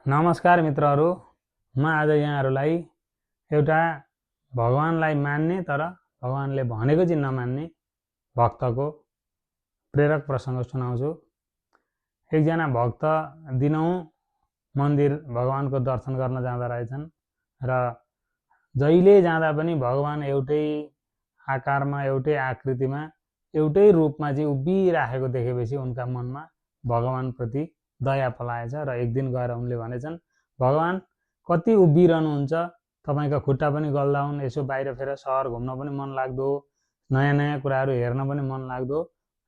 नमस्कार मित्रहरू, म आज यहाँहरूलाई एउटा भगवानलाई मान्ने तर भगवानले भनेको चाहिँ नमान्ने भक्तको प्रेरक प्रसङ्ग सुनाउँछु। एकजना भक्त दिनौँ मन्दिर भगवानको दर्शन गर्न जाँदा रहेछन् र जहिले जाँदा पनि भगवान एउटै आकारमा, एउटै आकृतिमा, एउटै रूपमा चाहिँ उभिराखेको देखेपछि उनका मनमा भगवानप्रति दया पलाएछ र एक दिन गएर उनले भनेछन्, भगवान कति उभिरहनुहुन्छ, तपाईँका खुट्टा पनि गल्दा हुन्, यसो बाहिर फेर सहर घुम्न पनि मन लाग्दो, नयाँ नयाँ कुराहरू हेर्न पनि मन लाग्दो,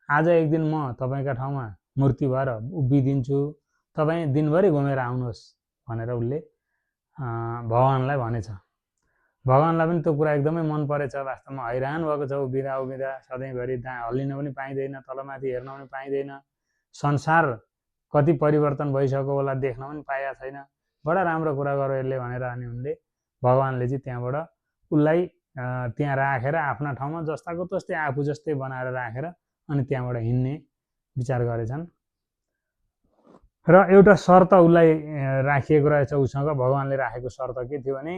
आज एक दिन म तपाईँका ठाउँमा मूर्ति भएर उभिदिन्छु, तपाईँ दिनभरि घुमेर आउनुहोस् भनेर उसले भगवानलाई भनेछ। भगवानलाई पनि त्यो कुरा एकदमै मन परेछ। वास्तवमा हैरान भएको छ, उभिँदा उभिँदा सधैँभरि हल्लिन पनि पाइँदैन, तलमाथि हेर्न पनि पाइँदैन, संसार कति परिवर्तन भइसक्यो होला देख्न पनि पाएका छैन, बडा राम्रो कुरा गर्यो यसले भनेर अनि उनले भगवानले चाहिँ त्यहाँबाट उसलाई त्यहाँ राखेर आफ्ना ठाउँमा जस्ताको तस्तै आफू जस्तै बनाएर राखेर अनि त्यहाँबाट हिँड्ने विचार गरेछन्। र एउटा शर्त उसलाई राखिएको रहेछ उसँग। भगवानले राखेको शर्त के थियो भने,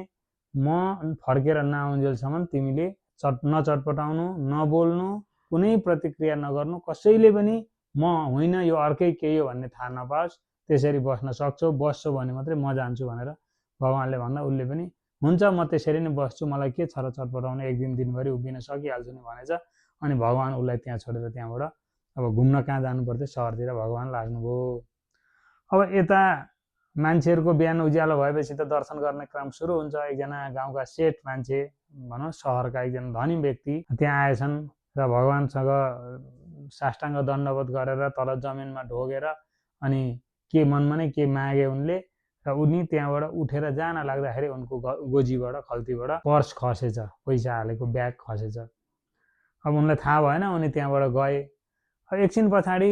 म फर्केर नआउन्जेलसम्म तिमीले नचटपटाउनु, नबोल्नु, कुनै प्रतिक्रिया नगर्नु, कसैले पनि म होइन यो अर्कै केही हो भन्ने थाहा नपाओस्, त्यसरी बस्न सक्छौ, बस्छौ भने मात्रै म जान्छु भनेर भगवानले भन्दा उसले पनि हुन्छ म त्यसरी नै बस्छु, मलाई के छ र चटपटाउनु, एक दिन दिनभरि उभिन सकिहाल्छु नि भनेछ। अनि भगवान उसलाई त्यहाँ छोडेर त्यहाँबाट अब घुम्न कहाँ जानु पर्थ्यो, सहरतिर भगवान लाग्नुभयो। अब यता मान्छेहरूको बिहान उज्यालो भएपछि त दर्शन गर्ने क्रम सुरु हुन्छ। एकजना गाउँका सेठ मान्छे भनौँ, सहरका एकजना धनी व्यक्ति त्यहाँ आएछन् र भगवानसँग साष्टाङ्ग दण्डवत गरेर तल जमिनमा ढोगेर अनि के मनमा नै के मागे उनले, र उनी त्यहाँबाट उठेर जान लाग्दाखेरि उनको गोजीबाट खल्तीबाट पर्स खसेछ, पैसा हालेको ब्याग खसेछ। अब उनलाई थाहा भएन, उनी त्यहाँबाट गए। एकछिन पछाडि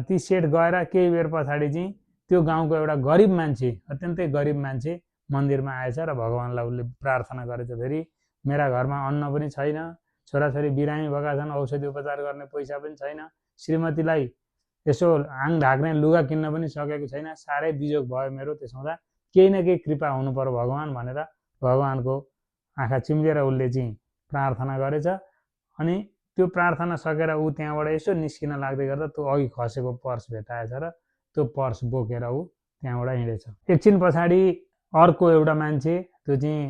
ती सेठ गएर केही बेर पछाडि चाहिँ त्यो गाउँको एउटा गरिब मान्छे, अत्यन्तै गरिब मान्छे मन्दिरमा आएछ र भगवानलाई उसले प्रार्थना गरेछ, फेरि मेरा घरमा अन्न पनि छैन, छोराछोरी बिरामी भएका छन्, औषधि उपचार गर्ने पैसा पनि छैन, श्रीमतीलाई यसो आङ ढाक्ने लुगा किन्न पनि सकेको छैन, साह्रै बिजोग भयो मेरो, त्यसो हुँदा केही न केही कृपा हुनु पर्यो भगवान भनेर भगवानको आँखा चिम्लेर उसले चाहिँ प्रार्थना गरेछ। अनि त्यो प्रार्थना सकेर ऊ त्यहाँबाट यसो निस्किन लाग्दै गर्दा त्यो अघि खसेको पर्स भेटाएछ र त्यो पर्स बोकेर ऊ त्यहाँबाट हिँडेछ। एकछिन पछाडि अर्को एउटा मान्छे, त्यो चाहिँ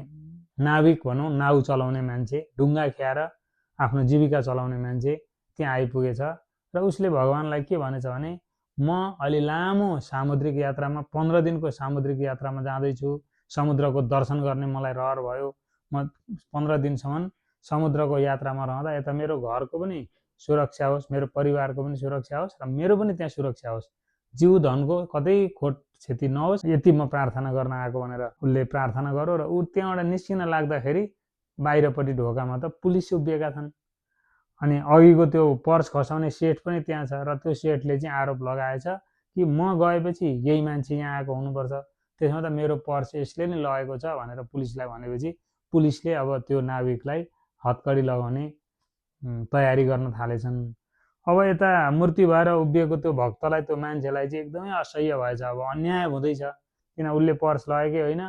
नाविक भनौँ, नाउ चलाउने मान्छे, ढुङ्गा खेएर आफ्नो जीविका चलाउने मान्छे त्यहाँ आइपुगेछ र उसले भगवानलाई के भनेछ भने, म अलि लामो सामुद्रिक यात्रामा 15 दिनको सामुद्रिक यात्रामा जाँदैछु, समुद्रको दर्शन गर्ने मलाई रहर भयो, म 15 दिनसम्म समुद्रको यात्रामा रहँदा यता मेरो घरको पनि सुरक्षा होस्, मेरो परिवारको पनि सुरक्षा होस् र मेरो पनि त्यहाँ सुरक्षा होस्, जीव धनको कतै खोट क्षति नहोस्, यति म प्रार्थना गर्न आएको भनेर उसले प्रार्थना गर्यो। र ऊ त्यहाँबाट निस्किन लाग्दाखेरि बाहिरपट्टि ढोकामा त पुलिस उभिएका छन्। अनि अघिको त्यो पर्स खसाउने सेठ पनि त्यहाँ छ र त्यो सेठले चाहिँ आरोप लगाएछ कि म गएपछि यही मान्छे यहाँ आएको हुनुपर्छ, त्यसमा त मेरो पर्स यसले नै लगेको छ भनेर पुलिसलाई भनेपछि पुलिसले अब त्यो नाविकलाई हतकडी लगाउने तयारी गर्न थालेछन्। अब यता मूर्ति भएर उभिएको त्यो भक्तलाई, त्यो मान्छेलाई चाहिँ एकदमै असह्य भएछ। अब अन्याय हुँदैछ, किन उसले पर्स लगेकै होइन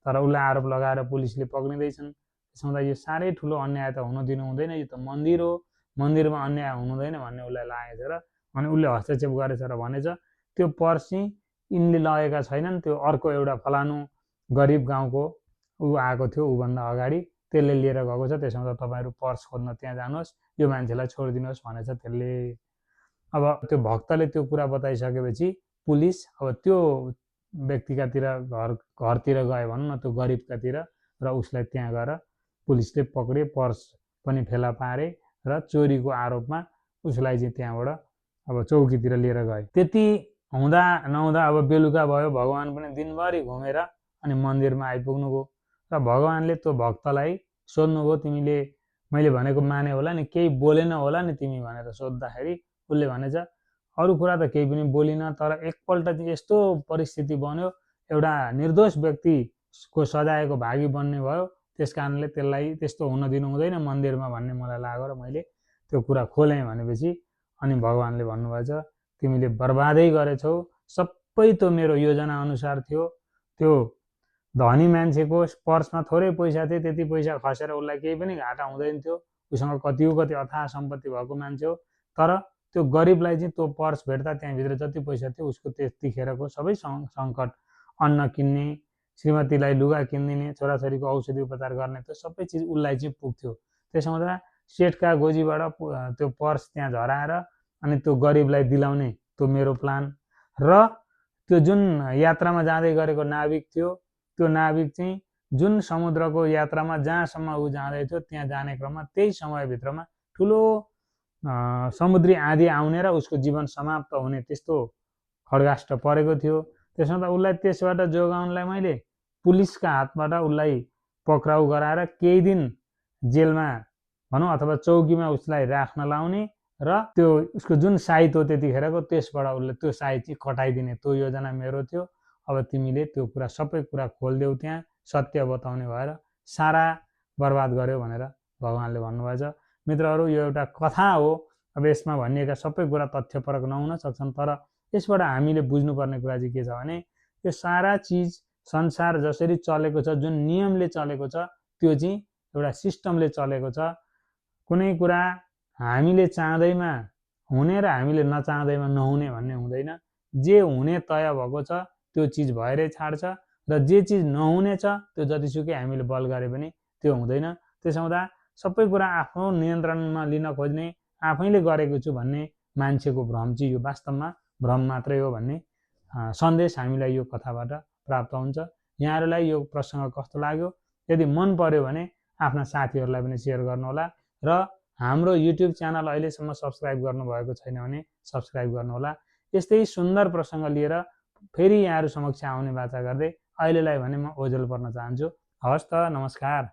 तर उसलाई आरोप लगाएर पुलिसले पक्रिँदैछन्। त्यसमा यो साह्रै ठुलो अन्याय त हुन दिनु हुँदैन, यो त मन्दिर हो, मन्दिरमा अन्याय हुनुहुँदैन भन्ने उसलाई लागेछ र अनि उसले हस्तक्षेप गरेछ र भनेछ, त्यो पर्स चाहिँ यिनले लगेका छैनन्, त्यो अर्को एउटा फलानु गरिब गाउँको ऊ आएको थियो ऊभन्दा अगाडि, त्यसले लिएर गएको छ, त्यसमा त तपाईँहरू पर्स खोज्न त्यहाँ जानुहोस्, यो मान्छेलाई छोडिदिनुहोस् भनेछ त्यसले। अब त्यो भक्तले त्यो कुरा बताइसकेपछि पुलिस अब त्यो व्यक्तिकातिर घरतिर गयो भनौँ न, त्यो गरिबकातिर, र उसलाई त्यहाँ गएर पुलिसले पक्रे, पर्स पनि फेला पारे र चोरीको आरोपमा उसलाई चाहिँ त्यहाँबाट अब चौकीतिर लिएर गए। त्यति हुँदा नहुँदा अब बेलुका भयो, भगवान पनि दिनभरि घुमेर अनि मन्दिरमा आइपुग्नुभयो र भगवानले त्यो भक्तलाई सोध्नुभयो, तिमीले मैले भनेको माने होला नि, केही बोलेन होला नि तिमी भनेर सोद्धाखेरि उसले भनेछ, अरू कुरा त केही पनि बोलिन, तर एकपल्ट चाहिँ यस्तो परिस्थिति बन्यो, एउटा निर्दोष व्यक्तिको सजायको भागी बन्ने भयो, त्यस कारणले त्यसलाई त्यस्तो हुन दिनु हुँदैन मन्दिरमा भन्ने मलाई लाग्यो र मैले त्यो कुरा खोलेँ भनेपछि अनि भगवानले भन्नुभएछ, तिमीले बर्बादै गरेछौ, सब सबै त्यो मेरो योजना अनुसार थियो। त्यो धनी मान्छेको पर्समा थोरै पैसा थियो, त्यति पैसा खसेर उसलाई केही पनि घाटा हुँदैन थियो। उसँग कतिको कति अथाह सम्पत्ति भएको मान्छे हो, तर त्यो गरिबलाई चाहिँ त्यो पर्स भेट्दा त्यहाँभित्र जति पैसा थियो उसको त्यतिखेरको सबै सङ्कट, अन्न किन्ने, श्रीमतीलाई लुगा किनिदिने, छोराछोरीको औषधि उपचार गर्ने, त्यो सबै चिज उसलाई चाहिँ पुग्थ्यो। त्यसो हुँदा सेठका गोजीबाट त्यो पर्स त्यहाँ झराएर अनि त्यो गरिबलाई दिलाउने त्यो मेरो प्लान। र त्यो जुन यात्रामा जाँदै गरेको नाविक थियो, त्यो नाविक चाहिँ जुन समुद्रको यात्रामा जहाँसम्म ऊ जाँदै थियो त्यहाँ जाने क्रममा त्यही समयभित्रमा ठुलो समुद्री आँधी आउने र उसको जीवन समाप्त हुने त्यस्तो खड्गाष्ट परेको थियो। त्यसमा त उसलाई त्यसबाट जोगाउनलाई मैले पुलिसका हातबाट उसलाई पक्राउ गराएर केही दिन जेलमा भनौँ अथवा चौकीमा उसलाई राख्न लाउने र त्यो उसको जुन साइत हो त्यतिखेरको त्यसबाट उसले त्यो साइत चाहिँ कटाइदिने त्यो योजना मेरो थियो। अब तिमीले त्यो कुरा सबै कुरा खोलिदेऊ, त्यहाँ सत्य बताउने भएर सारा बर्बाद गर्यो भनेर भगवान्ले भन्नुभएछ। मित्रहरू, यो एउटा कथा हो। अब यसमा भनिएका सबै कुरा तथ्यपरक नहुन सक्छन्, तर यसबाट हामीले बुझ्नुपर्ने कुरा चाहिँ के छ भने यो सारा चिज संसार जसरी चलेको छ, जुन नियमले चलेको छ त्यो चाहिँ एउटा सिस्टमले चलेको छ। कुनै कुरा हामीले चाहँदैमा हुने र हामीले नचाहँदैमा नहुने भन्ने हुँदैन। जे हुने तय भएको छ त्यो चिज भएरै छाड्छ र जे चिज नहुने छ त्यो जतिसुकै हामीले बल गरे पनि त्यो हुँदैन। त्यसो हुँदा सबै कुरा आफ्नो नियन्त्रणमा लिन खोज्ने, आफैले गरेको छु भन्ने मान्छेको भ्रम चाहिँ यो वास्तवमा भ्रम मात्रै हो भन्ने सन्देश हामीलाई यो कथाबाट प्राप्त हुन्छ। यहाँहरूलाई यो प्रसङ्ग कस्तो लाग्यो? यदि मन पर्यो भने आफ्ना साथीहरूलाई पनि सेयर गर्नुहोला र हाम्रो युट्युब च्यानल अहिलेसम्म सब्सक्राइब गर्नुभएको छैन भने सब्सक्राइब गर्नुहोला। यस्तै सुन्दर प्रसङ्ग लिएर फेरि यहाँहरू समक्ष आउने बाचा गर्दै अहिलेलाई भने म ओझेल पर्न चाहन्छु। हवस् त, नमस्कार।